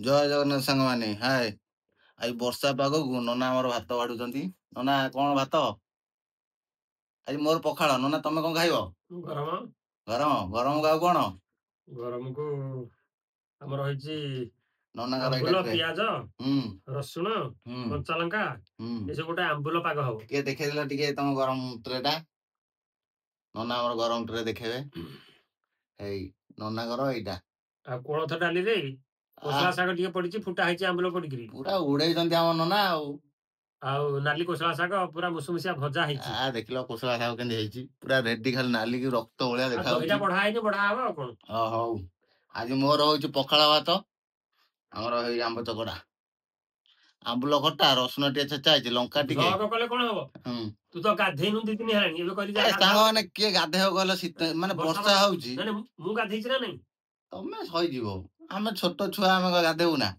ଜୟ ଜଗନ୍ନାଥ ସାଙ୍ଗମାନେ। ହାଏ, ଆଜି ବର୍ଷା ପାଗକୁ ନନା ଆମର ଭାତ ବାଢୁଛନ୍ତି। ନନା, କଣ ଭାତ ଆଜି? ମୋର ପଖାଳ। ନନା, ତମେ କଣ ଖାଇବ? ଗରମ। ଗରମ? ଗରମକୁ ଆଉ କଣ? ଗରମକୁ ଆମର ହେଇଛି ନନାଙ୍କର ଏଇଟା ଆମ୍ବୁଲ, ଟ୍ରେ। ପିଆଜ, ରସୁଣ, କଞ୍ଚା ଲଙ୍କା, ଏସବୁ ଗୋଟେ ଆମ୍ବୁଲ ପାଗ ହବ। ଟିକେ ଦେଖେଇଦେଲ ଟିକେ ତମ ଗରମ ଟ୍ରେଟା। ନନା ଆମର ଗରମ ଟ୍ରେ ଦେଖେଇବେ। ଏଇ ନନାଙ୍କର ଏଇଟା। ଆଉ କୋଳଥ ଡାଲିରେ କୋଶଳା ଶାଗ ଟିକେ ପଡିଛି, ଫୁଟା ହେଇଛି ଆମ୍ବୁଲ ପଡିକିରି। ପୁରା ଉଡେଇଛନ୍ତି ଆମ ନନା ଆଉ। ଆଉ ନାଲି କୋଶଳା ଶାଗ ପୁରା ମୁସୁମୁସିଆ ଭଜା ହେଇଛି। ଆ ଦେଖିଲ କୋଶଳା ଶାଗ କେମିତି ହେଇଛି, ପୁରା ରେଡି, ଖାଲି ନାଲିକି ରକ୍ତ ଭଳିଆ ଆଉ ଦେଖା ଦହିଟା ଯାଉଛି। ବଢା ହେଇନି, ବଢା ହବ ଆଉ କଣ। ହଉ, ଆଜି ମୋର ହଉଛି ପଖାଳ ଭାତ, ଆମର ଏଇ ଆମ୍ବ ଚକଟା, ଆମ୍ବୁଲ ଖଟା, ରସୁଣ ଟିକେ ଛେଚା ହେଇଛି, ଲଙ୍କା ଟିକେ। ଭ୍ଲଗ କଲେ କଣ ହବ? ତୁ ତ ଗାଧେଇନୁ 2 ଦିନ ହେଲାଣି, ଏବେ କହିଲି ଯା ଏ ଗାଧା। ସାଙ୍ଗମାନେ, କିଏ ଗାଧେଇବ କହିଲ? ଶୀତ ମାନେ ବର୍ଷା ବର୍ଷା ହଉଛି। ନାଇଁ ନାଇଁ, ମୁଁ ଗାଧେଇଛି ନା ନାଇଁ? ତମେ ସହିଯିବ, ଆମେ ଛୋଟ ଛୁଆ, ଆମେ କଣ ଗାଧେଇବୁ ନା?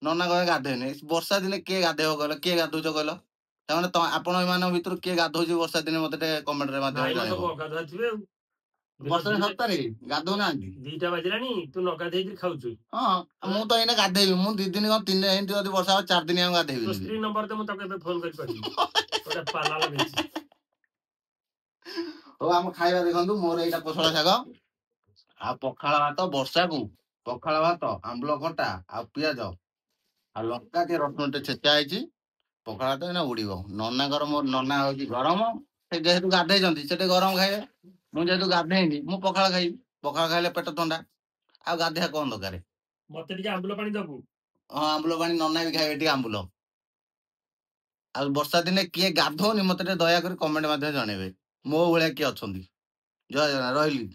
ନନା କହେ ଗାଧେଇନି। ବର୍ଷା ଦିନେ କିଏ ଗାଧେଇବ କହିଲ? କିଏ ଗାଧଉଛ କହିଲ? ତାମାନେ ଆପଣ ଏମାନଙ୍କ ଭିତରୁ କିଏ ଗାଧଉଛି ବର୍ଷା ଦିନେ, ମତେ ଟିକେ କମେଣ୍ଟରେ ମାଧ୍ୟମରେ ନାଇଁ ମ, ଜଣେଇବ। ସବୁ ଅଗାଧୁଆ ଥିବେ ଆଉ ଦିନ ବର୍ଷା ସତରେ ଗାଧଉନାହାନ୍ତି? 2ଟା ବାଜିଲାଣି, ତୁ ନ ଗାଧେଇକିରି ଖାଉଛୁ? ହଁ, ମୁଁ ତ ଏଇନା ଗାଧେଇବି। ମୁଁ 2 ଦିନ କଣ 3, ଏମିତି ଯଦି ବର୍ଷା ହବ 4 ଦିନ ଆଉ ତୋ ଗାଧେଇବିନି। ସ୍ତ୍ରୀ ନମ୍ବର ଦେ, ମୁଁ ତାକୁ ଏବେ ଫୋନ କରି କହିବି ଗୋଟେ ପାଲା ଲଗେଇଛି। ହଉ, ଆମ ଖାଇବା ଦେଖନ୍ତୁ। ମୋର ଏଇଟା କୋଶଳା ଶାଗ ଆଉ ପଖାଳ ଭାତ। ବର୍ଷାକୁ ପଖାଳ ଭାତ, ଆମ୍ବୁଲ ଖଟା ଆଉ ପିଆଜ ଆଉ ଲଙ୍କା ଟିକେ, ରସୁଣ ଟିକେ ଛେଚା ହେଇଛି। ପଖାଳ ଭାତ ଏଇନା ଉଡିବ। ନନାଙ୍କର ମୋର, ନନା ହଉଛି ଗରମ, ସେ ଯେହେତୁ ଗାଧେଇଛନ୍ତି ସେ ଟିକେ ଗରମ ଖାଇବେ। ମୁଁ ଯେହେତୁ ଗାଧେଇନି, ମୁଁ ପଖାଳ ଖାଇବି। ପଖାଳ ଖାଇଲେ ପେଟ ଥଣ୍ଡା, ଆଉ ଗାଧେଇବା କଣ ଦରକାର? ମତେ ଟିକେ ଆମ୍ବୁଲ ପାଣି ଦବୁ। ହଁ, ଆମ୍ବୁଲ ପାଣି ନନା ବି ଖାଇବେ ଟିକେ ଆମ୍ବୁଲ। ଆଉ ବର୍ଷା ଦିନେ କିଏ ଗାଧଉନି, ମତେ ଟିକେ ଦୟାକରି କମେଣ୍ଟ ମାଧ୍ୟମରେ ଜଣେଇବେ, ମୋ ଭଳିଆ କିଏ ଅଛନ୍ତି। ଜୟ ଜଗନ୍ନାଥ, ରହିଲି।